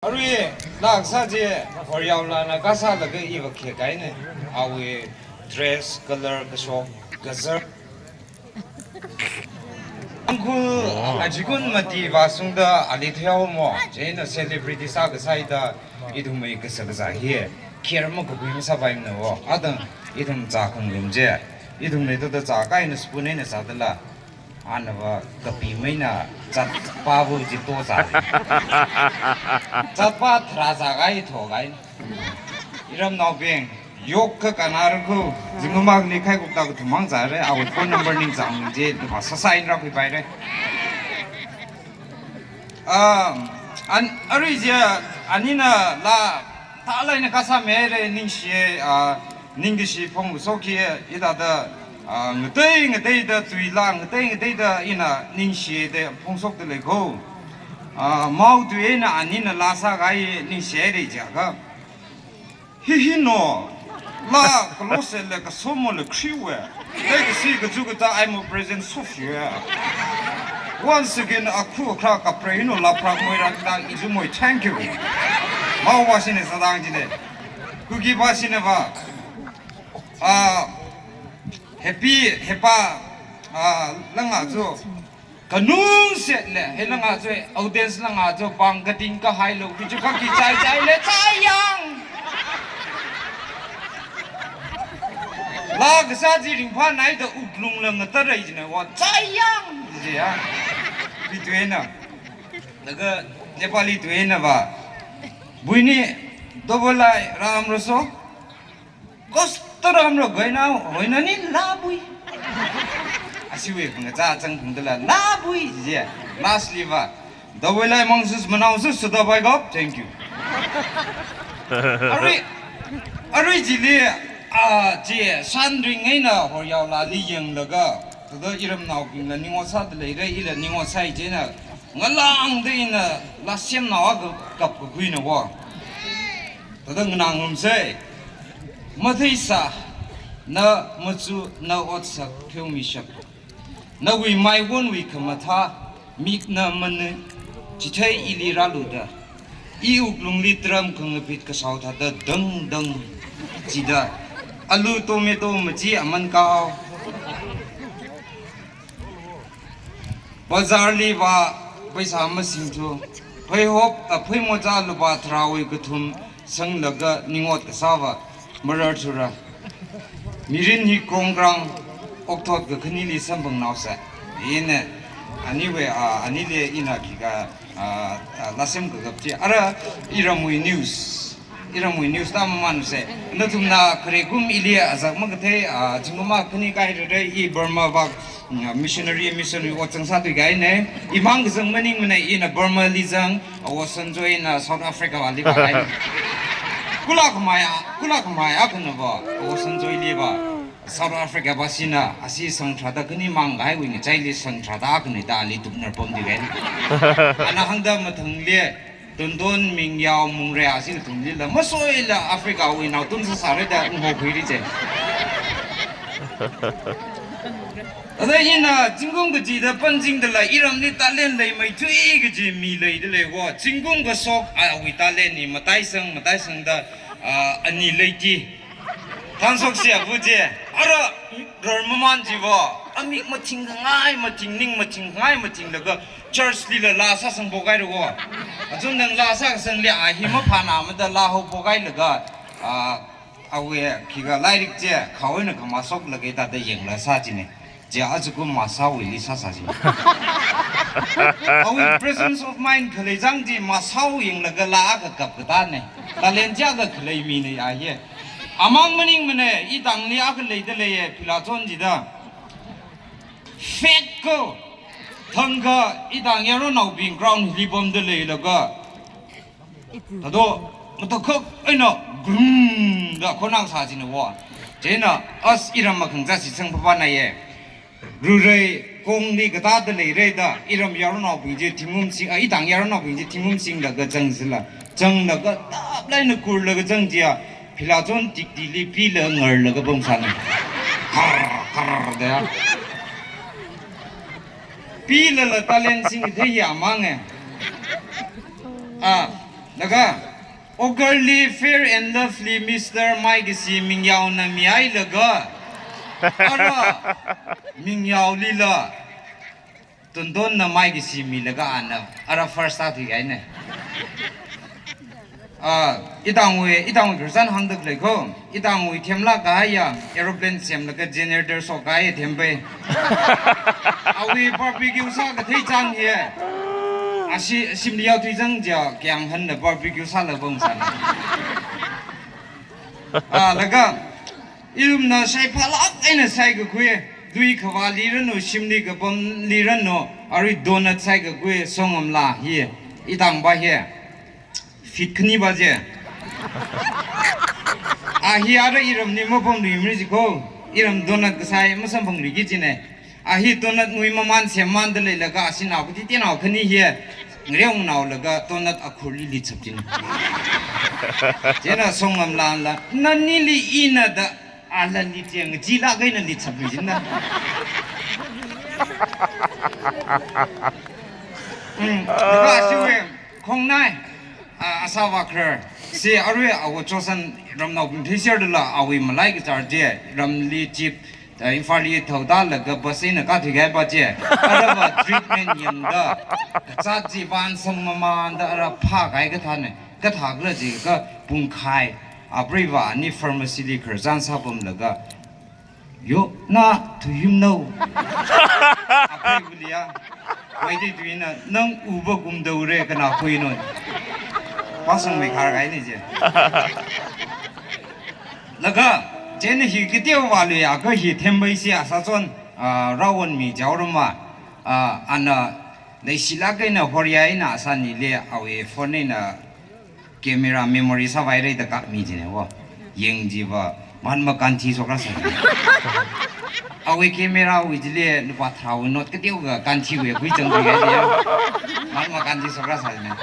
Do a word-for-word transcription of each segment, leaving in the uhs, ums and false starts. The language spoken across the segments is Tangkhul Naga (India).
Arui laa kasā chi Horyaolana kasālaga iva khikhaina. Awui dress color kashok, gazar. Tangkhul, oh, achikun mati vāshungda ali theihaomo, chieina celebrity sākasā haida, ithumwui kashak kazā hi care makakhui masāpaimana wo. Ada ithum zā khangarum chi, ithumli thāda zākahai eina spoon eina zādala, anava kapi maina zatpāva chi to zā. Zatpā tharā zākahai thokahai. Iramnaobing, yokkha kannara ko, zingkum akhali kaikupta kathum mang zāra, awui phone number ningchāng chi, va sāsā eina rākhuipaira. Um, an, arui chi, anina laa, thālāk eina kasāmira, ningshi, ah, ningkashi phongshok hi, hithāda, ah, ngatei ngateida tuila, ngatei ngateida ina ningshida phongshokda lei ko. Ah, mao tui eina anina laa sākahai ningshira jiakha. Hi hi no, laa kalosela kasomole khriwe. Leikashi kachu kata I'm a present so few. Once again, akhu akhra kapre hino laa phrak moi rakta izumoi, thank you. Mao vāshina sādang chine. Kuki vāshina va. Ah, happy, hepa, ah, langa chu. Kanungsetla, hi langa chu, audience langa chu, pāng kating kahailu, kichu kaki chai chaila, chai yang! Laa kasā chi ringphānaida wuklungla ngatarai jina, wa, chai yang! Ji ya. Pi tuina. Laga Nepali tuina va. Buini, double I, ram roso. Kostar amra gaina, hoina ni labui. Ashiwui khangachā chang khangdala labui ji. Lastly va. Dawai lai mangsus manausus suda bai gap. Thank you. Arui, arui chili, ah, chi, san ring eina Horyaolali yanglaga. Thāda iramnaobingla ningo sāda leira, ila ningo sāi chieina. Ngalāngda ina laa semnao akha kap kakhuina wo. Thāda nganāngarumsa, matheisa, na machu, na otsak pheomishap. Nawui maiwonwui khamathā, mikna mana, chithei ili rāluda. I wuklungli tram khangapit kasao thāda dangdang. Chida, alu tomato machi aman kao. Bazarli va paisa masingthu, pheihop, a, pheimocha lupā tharāwui kathum sanglaga ningot kasā va marar thura. Mirin hi kongkrang okthot kakhanili samphangnaosa. Ina, aniwui, a, anili ina khikha, a, a, laa sem kakap chi. Ara iramwui news. Iramwui news ta mamansa. Nathumna khare kum ili azak makathei, ah, zingkum akhani kairere i Burma va, mm, missionary mission ot zangsā tui kahaina. Imang kazang maningmana, ina Burmali zang, awo Sanjoy na South Africa vali vākai. Kula khamaya, kula khamaya akhana va, awo Sanjoyli va. South Africa va sina, ashi sang tharāda khani mang kahaiwui ngachaili sang tharāda akhana da ali tupnar pom tui kahaina. Ana hāngda mathangli, Tondon, Mingyao, Mungre ashi kathumlila masoila Africa wui naotun sāsāra da ngokhuiri che. Ada ina zingkum kachida panzingdala iramli talent leimeithui kaji mi leida lei wo. Zingkum kashok awui talent hi mataisang, mataisangda, ah, ani leiti. Thangshoksi abu chi, ara rarmaman chi va, amik mathing khangai mathing, ning mathing khangai mathinglaga church lila laa sāsang pokaira wo. Achun nang laa sāsangli a hi maphānamada laa hao pokailaga, ah, awui khikha lairik chi, khawui na khamashoklaga thāda yangla sā china. Chi ajakum masāwuili sāsā chi. Awui presence of mind khalei chang chi masāwui yanglaga laa akha kap katāna. Talent chi akha khalei mina ya ye. Amang maningmana, itangli akha leida leiya, Philachon chida. Fake ko. Thangkha itang yaronaobing ground hili pamda leilaga. Thāda, matakhak eina, grum da khonang sā china wo. Chieina, as iram makhang za si sang papa na ye. Rurai, kongli katāda leira da, iram yaronaobing chi thingum sing, a, itang yaronaobing chi thingum singlaga zang sila. Zanglaga, taplai na kurlaga zang chiya, Philachon tiktili pila ngarlaga pamsāna. Khar, khar da. Pilala talent singthei ya mang e. Ah, Laga, Ogarli Fair and Lovely Mister Maikashi Mingyaona mihailaga, ara Mingyaolila Tondonna Maikashi milaga ana ara first sāthuihaina. Ah, itangwui, itangwui khararchan hāngda khalei ko, itangwui themlāk kahaiya aeroplane semlaga generator shokkahai thempai. Awui barbecue sākathei chang hi. Ashi, shimli yaothui chang jiakha kayānghanna barbecue sālaga pamsāna. Ah, laga, irumna shaiphālāk eina shaikakhui, tui khavāli ranu, shimli kapamli ranu, arui donut shaikakhui, Songamla hi, itangva hi. Feet khaniva chi. A hi ara iramli mapamluimara jiko, iram donut kasai masamphangluiki jina. A hi donut ngui mamān semamānda leilaga, ashinao kati tinao khani hi ngareonaolaga donut akhurli litshap jina. Chieina Songamlala, nanili ina da, alali tiang, chilāk eina litshapluijina. Hmm, diva shiwe, khongnai, ah, asāva kharar. Si arui awo chosen ramnaobing theisherdala, awui malai kachar chi, ramli jeep, ah, Imphalli thaoda laga bus eina kathui kahaiva chi. Arava treatment yangda, kazāt chi vānsang mamānda ara phākahai kathāna, kathākhala jiakha pungkhai, apreiva ani pharmacy li khararchan sāpamlaga, "Yo, na thuihimnao." Apreivali ya, Meitei tuina, "Nang uva kumdaure, kana khuino." Pasang mei khar kahaina chi. Laga, chieina hi kateovāluiakha hi thempai si asā chon, ah, Rawonmi Jaorama, ah, ana leishilāk eina horya eina asānili awui phone eina camera memory sāvāhaira da kapmi jina wo. Yangjiva, Mahatma Gandhi shokra sā. Awui camera wui chili lupā tharāwui note kateokha Gandhi wui khuichang jina ya. Mahatma Gandhi shokra sā jina.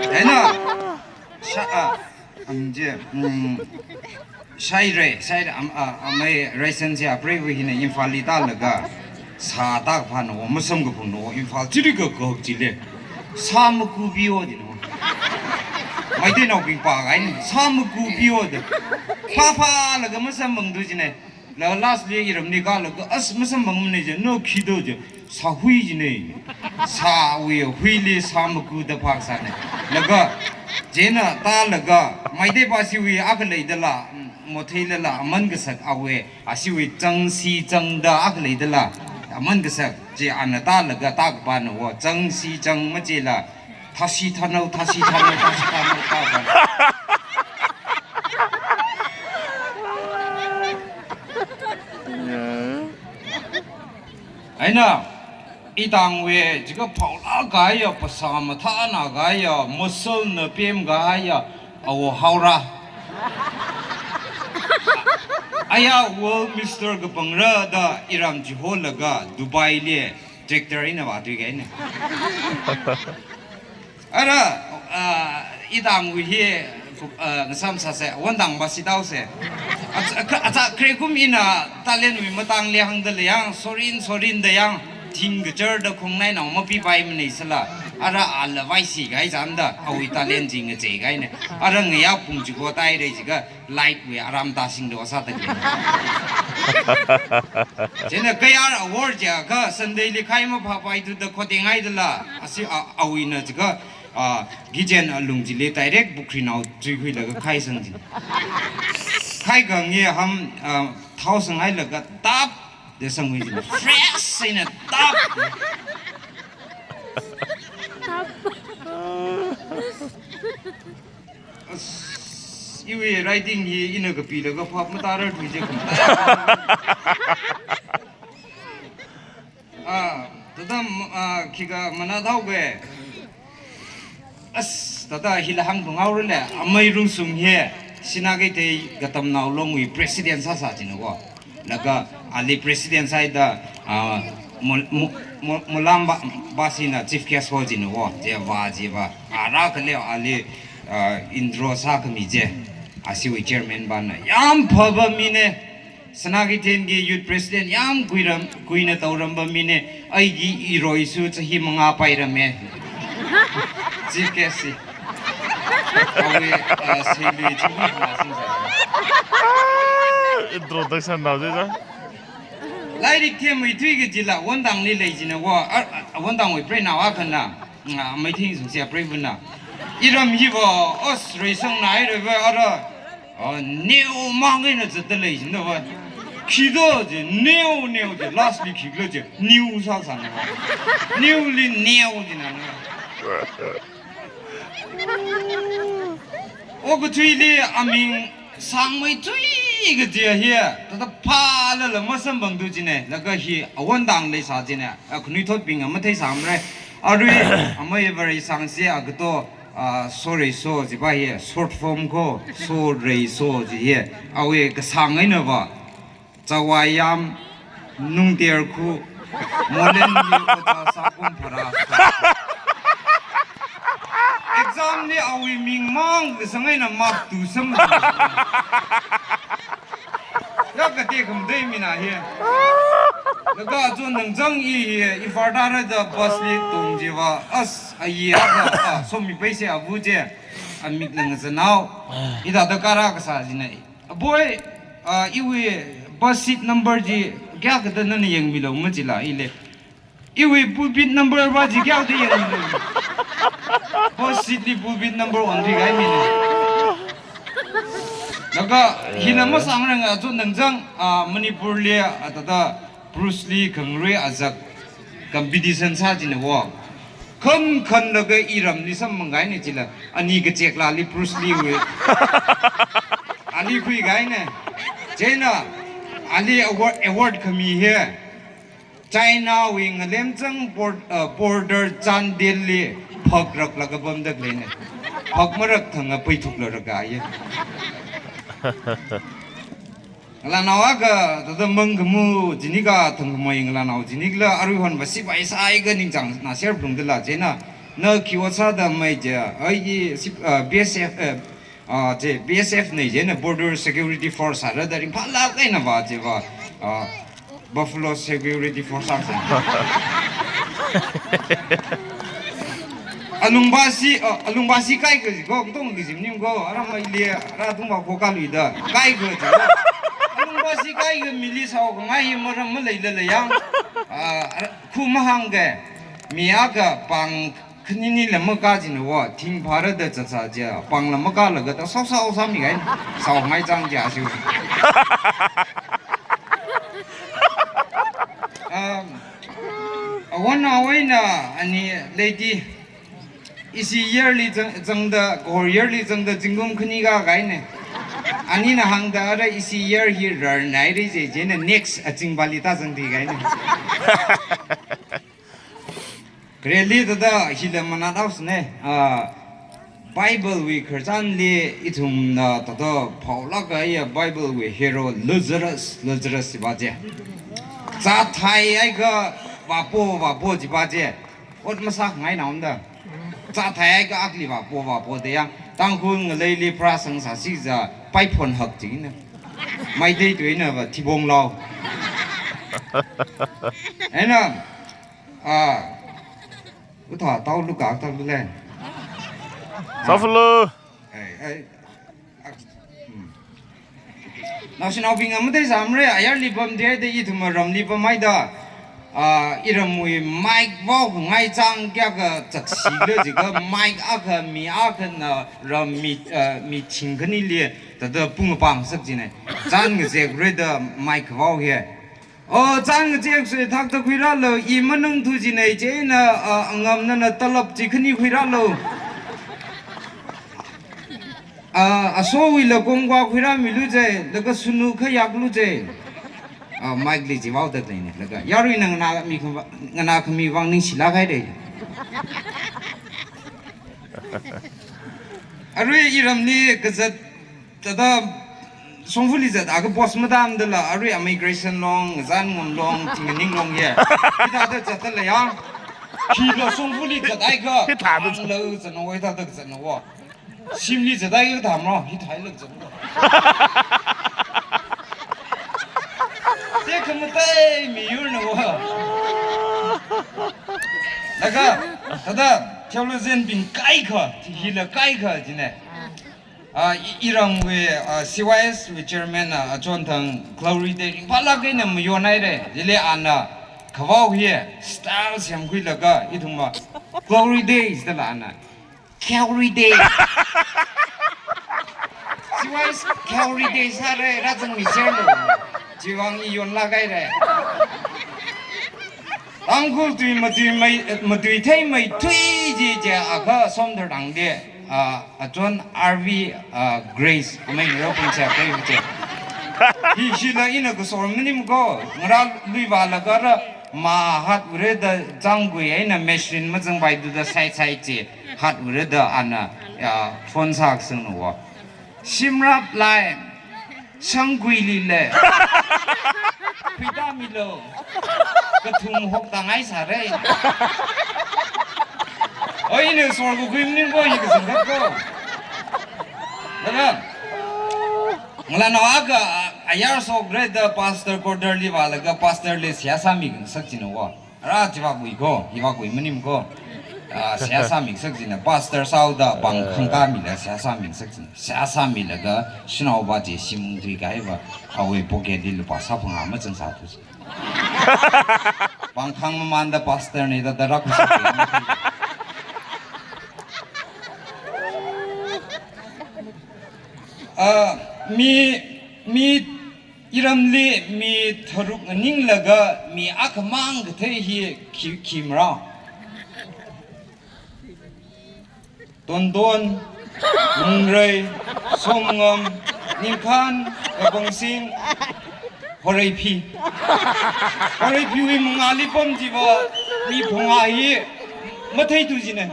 Eina, sha, ah, am, chi, mm, shaire, shaire, am, a, amei Raisen chi apreiva hina Imphalli tālaga, sā tākaphāna wo, masamkaphungna wo, Imphal chili kakak chili. Sā makupiyo jina wo. Meiteinaobing pākahaina, sā makupiyo da. Phāphālaga masamphangthu jina. La last li iramli kālaga, as masamphangmana je, no khi do je, sāhui jina. Sāwui huili sā maku da phākasāna. Laga, chieina tālaga, Meitei pāshiwui akha leidala, motheilala, aman kasak awui, ashiwui changshi chang da akha leidala, aman kasak, chi ana tālaga tākapāna wo, changshi chang machila, thashi thanao, thashi thanao, thashi thanao, tākapāna. Eina, itangwui, jiakha phaolāk kahaiya, phasā mathānā kahaiya, masalna pemkahaiya, awo Haora. Aya World Mister kapangra da iram chiholaga Dubai li tractor eina vāthuikahaina. Ara, ah, itangwui hi, ah, ngasam sāsa, wandang ba sitau se. Acha, acha, acha, khare kum ina talent wui matangli hāngda lei yang, sorin, sorin da yang, thing kachar da khongnainao mapipaimana sāla. Ara ala vaisi kahai chānda, awui talent chi ngacheikahaina. Ara ngayā pung chiko tāhaira jiakha, light wui aram tāsingda sāda lei. Chieina kayār awor jiakha Sunday li khai maphāpaithuda khotengaidala, ashi a, awuina jiakha, ah, kitchen alung chili direct pukhrinao chuikhuilaga khaisang jina. Khaikhangai ham, ah, thao sanghailaga tap da sangkhui jina. Fresh eina tap. As, iwui writing hi ina kapilaga phap matārar thuije kum. Ah, tadam, ah, khikha manā thaoge. As, tata hila hāngphanghaorale, amei Rungsung hi, Sinakeithei Katamnao Longwui president sāsā jina wo. Laga ali president sāhaida, ah, Mul-, Mu-, Mu-, Mulam ba, basina chief guest ho jina wo, je va, je va. Ara kale ali, ah, intro sākhami je. Ashiwui chairman bana. Yāmphaba mine, Sinakeithengli youth president yāmkuiram, kuina tauram ba mine, aigili iroisu chahi mangā pairame. Chief guest si. Awui, ah, seilui chief guest na singsa. Introduction nao jija. Lairik themmeithui kajila, Wantangli lei jina wa, a, a, Wantangwui preinao akhana, ah, meithing sungsi a preivana. Iram hiva, os, reisang nai reva, ara, ah, neo mang eina zatda lei jina wa. Khida ji, neo, neo ji, lastly khikhala ji, new sāsāna wa. Newli neo jina na. Okathuili aming sangmeithui kaji hi, thāda phālala masamphangda jina, laga hi Awantang leisā jina, a, khanuithotbing a matheisāmara. Arui, amei Varei sangsi agato, a, Soreiso jiva hi, short form ko, Soreiso ji hi, awui kasang eina va, Chawayam, Nungterkhu, Molenli Oja Sakum Phara. Exam li awui ming mang kasang eina mark two sam. Ya kate khamdei mina hi. Laga ajo nangzang i hi, i farda rada bus li tong jiva, as, ayi, a, a, somi paise avu je, amik nang zanao, ida da kara kasā jina. Boy, ah, iwui bus seat number ji kayākha da nana yangmilu majila ile. Iwui pulpit number va ji kayākha da yangmilu. Bus seat li pulpit number on ri gai mina. Laga hina masangrang ajo nangzang, ah, Manipur li, ah, thāda Bruce Lee khangarui azak competition sā jina wo. Kham khanlaga iramli samphangai ni jila. Ani kacheklali Bruce Lee wui. Ali khuigai ni. Chieina ali award, award khami hi. China wui ngalemchang bor-, uh, border Chandel li phakrak laga pamda lei ni. Phak marak thang a paithuk la raga ye. Ngalanao akha, thāda mangkhamu, jinika thangkhamei ngalanao jinikla, aruihon va sipai sāhaiakha ningchāng na share phalungdala, chieina, na khi ot sāda mei je, ai, i, sip-, ah, B S F, eh, ah, je, B S F nei je, na Border Security Force sāra da ringphālāk eina va, je va, ah, Buffalo Security Force sāsa. Alungba si, uh, alungba si kaikha ko, tong ki jim nim ko, aram mai le, ara tung ba ko ka lui da, kaikha ji. Alungba si kaikha mili sao khangai maram maleilala yang, uh, ara, khu mahāngkha, mi akha pāng khanini la makā jina wo, thing phara da zaza ja, pāng la makālaga ta sao sao sāmigai, sao ngai chang ja siu. Um, Awon awoi na ani lady isi yearly zang, zangda, kahor yearly zangda zingkum khani kakai ni. Anina hāngda ara isi year hi rar nai ri je, je na next azing bali ta zangdi kai ni. Really thāda hila manat aus ne. Ah, Bible wui kharchanli ithumna thāda phaolāk kahai Bible wui hero Lazarus, Lazarus jiva je. Zāthai haiakha vāpo, vāpo jiva je. Ot masāngai naunda. Zāthai haiakha akli vāpo, vāpo da yang. Tangkhul ngaleili pharāsang sāsi za, paiphon hak jina. Meitei tuina va thibong lao. Ena, ah, uta tao luka tao lule. Safulu. Ai, ai. Ak-, hmm. Naoshinaobing amatei zamre, ayarli pamde, de ithum ramli pamhaida. Ah, iramwui mic vao ngai chang kayākha zatsi le jikha mic akha mi akhana ram mi, ah, mi thing khanili, thāda pung pang sak jina. Chān ngazek reda mic vao hi. O, chān ngazek sui thakta khuirālu, i manung thu jinei chieina, ah, angamna na talap chi khani khuirālu. Ah, asowui la kongkwa khuirāmilu je, laga sunu khayaklu je. Ah, mic li jivaoda leini, laga. Yaruina nganā mi kham-, nganā khami vang ningshilāk haire. Arui iramli kazat Thāda, shongfali zat, akha post matamdala, arui amei Grayson long, zan ngam long, tingning long ye. Hithāda zatdala yang. Hila shongfali zat haiakha. Hithāda zat. Ang lo zat no, hithāda zat no. Shimli zat haiakha tham ro, hithāla zat no. Te khamatei miyur no. Laga, thāda, Theologian bing kaikha, hila kaikha jine. Ah, i-, iramwui, ah, C Y S wui chairman na achon thang Glory Day ringphālāk eina mayon haire. Chili ana khavao hi style semkhuilaga ithumva Glory Days dala ana Glory Day. C Y S Glory Day sāre, rāzangmi serlo. Chiwui vang i yonlāk haire. Tangkhul tui matui mei, matui theimeithui chi chi akha Somdal Tangde, ah, achon R V, ah, Grace, amei ngarao pungsa kai chi. Hi shila ina kasor maning ko, ngarā lui vālaga rā, ma hat ure da zangkui eina machine mazangpai du da sai sai chi, hat ure da ana, ah, phone sākasang nuwa. Shimrap lai, shangkui lile. Khuitāmilo. Kathum hoktāngai sāre. Oi, ina sorkakhui maning ko, hi kazang khat ko. Dala. Ngalānao akha ayar shokre da pastor quarter li vālaga pastor li seihā sāmingasak jina wa. Ara chiwui vākhui ko, hi vākhui maning ko. Ah, seihā sāmingasak jina, pastor sāhaoda pāng khangkāmila seihā sāmingasak jina. Seihā sāmilaga, shanaova chi shim ungthui kahaiva, awui pocket li lupā sāphangā mazangsāthu. Pāng khangmamānda pastor ne da da rākhuisak jina. Ah, mi, mi iramli mi tharuk nganinglaga mi akhamang kathei hi khi, khi marao. Tonton, Mungrei, Somngam, Ningkhan, Kapangsing, Horeiphi. Horeiphiwui mangāli pam chiva mi phangā hi matheithu jina.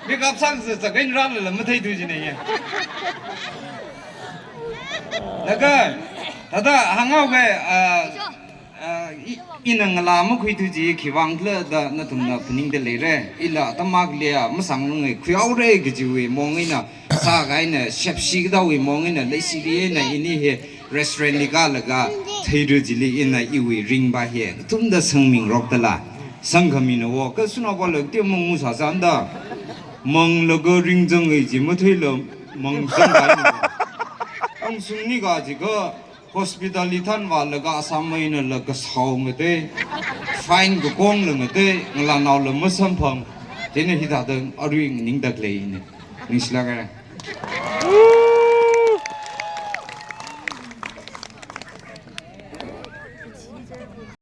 Makeup sākazā zā kain rālala matheithu jina ye. Laga, thāda hānghaoga, ah, ah, i, ina ngalā makhuithu chi khiwui vangkhala da nathumna phaningda leire. Ila atam akhali a masāngranga khuihaore kajiwui mong eina, sākahaina shepshi kadawui mong eina, leishili eina ini hi restaurant li kālaga theira chili ina iwui ringva hi kathumda sangmingarok dala. Sangkhamina wo, kha shanaova lak ti mangu sāsānda. Manglaga ringzangai chi matheila mangzangkahaina. Angsung nika jiakha hospital li thanvālaga asāmeinala kasao ngatei, fine kakongla ngatei, ngalānaola masamphang. Chieina hithāda arui nganingda khalei ina. Ningshilāk haira.